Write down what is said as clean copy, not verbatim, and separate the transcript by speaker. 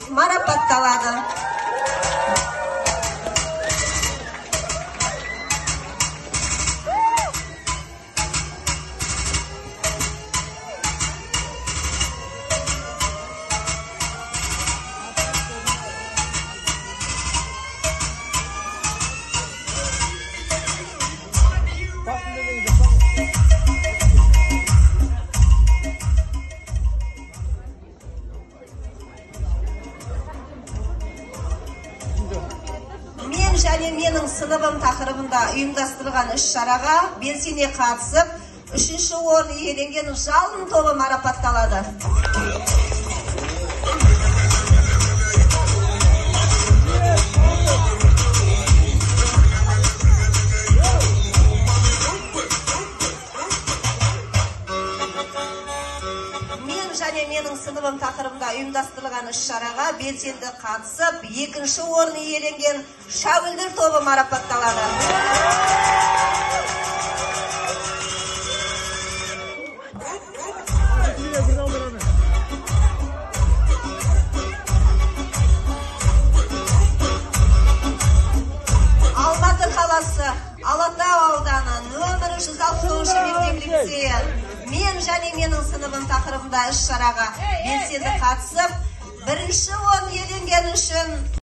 Speaker 1: марапатталады. Мен және менің сыныбым тақырыбында ұйымдастырылған іс-шараға белсене қатысып, 3-ші орын иеленген Жалын тобы марапатталады. Мен және менің сыныбым тақырыбында ұйымдастырылған іс-шараға белсенді қатысып, 2-ші орын иеленген Шәуілдір тобы марапатталады. Алматы қаласы, Алатау ауданы, нөмірі 169 мектеп лицейі. Мен және менің сыныбым тақырыбында іс-шараға белсенді қатысып, 1-ші орын иеленген үшін